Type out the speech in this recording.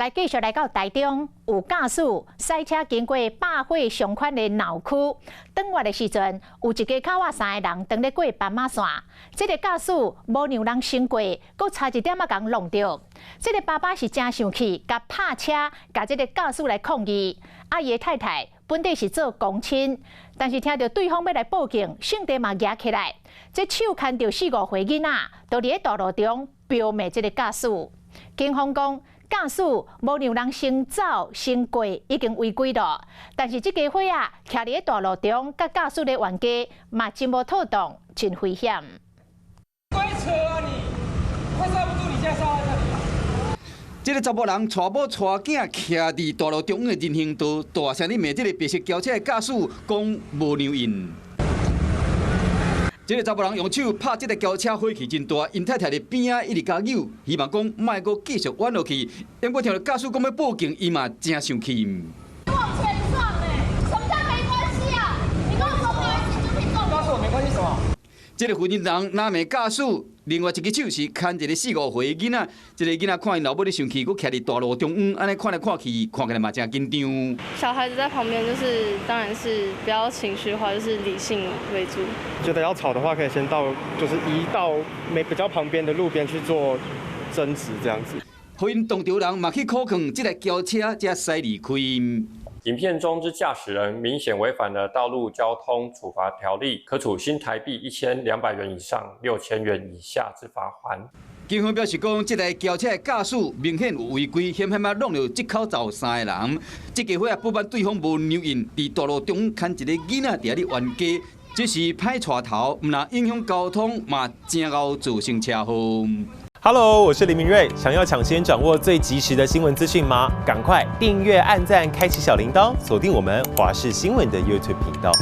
來繼續來到台中，有駕駛駛車經過百貨商圈的鬧區，轉彎的時陣，有一家口仔三个人當咧過斑馬線，這个駕駛無讓人先過，閣差一點仔共挵著。這个爸爸是誠生氣，共拍車，共這个駕駛來抗議。啊，伊的太太本底是做公親，但是聽著對方欲來報警，性地嘛夯起來，這手牽著四五歲囡仔，都佇咧大路中飆罵這个駕駛。警方講，駕駛無讓人先走先過，已經違規了。但是這家伙仔，徛佇咧大路中，佮駕駛咧冤家，嘛真無妥當，真危險。乖扯啊你！快剎不住，你現在剎在這裡。這个查埔人帶某帶囝徛佇大路中央的人行道，大聲咧罵這个白色轎車的駕駛，講無讓𪜶。這个查埔人用手拍這个轎車，火氣真大，𪜶太太佇邊仔一直共扭，希望講莫閣繼續冤落去。不過聽著駕駛講欲報警，伊嘛誠生氣。往前撞欸，什麼叫沒關係啊？你跟我說沒關係就可以撞。告訴我沒關係什麼？這个婦人人若罵駕駛，另外一支手是牽一个四五歲的囡仔，這个囡仔看𪜶老母咧生氣，閣徛佇大路中央，按呢看來看去，看起來嘛誠緊張。小孩子在旁邊，就是當然是不要情緒化，就是理性為主。覺得要吵的話，可以先到就是移到沒比較旁邊的路邊去做爭執，這樣子。予𪜶當場人嘛去苦勸，這台轎車才駛離開。影片中之駕駛人明顯違反了道路交通處罰條例，可處新台幣1200元以上6000元以下之罰鍰。警方表示講，這台轎車的駕駛明顯有違規，險險仔挵著這口罩三个人。這家伙仔不滿對方無讓𪜶，佇大路中牽一个囡仔佇遐咧冤家，這是歹帶頭，毋但影響交通，嘛誠𠢕造成車禍。 Hello，我是林明瑞。想要搶先掌握最及時的新聞資訊嗎？趕快訂閱、按讚、開啟小鈴鐺，鎖定我們華視新聞的 YouTube 頻道。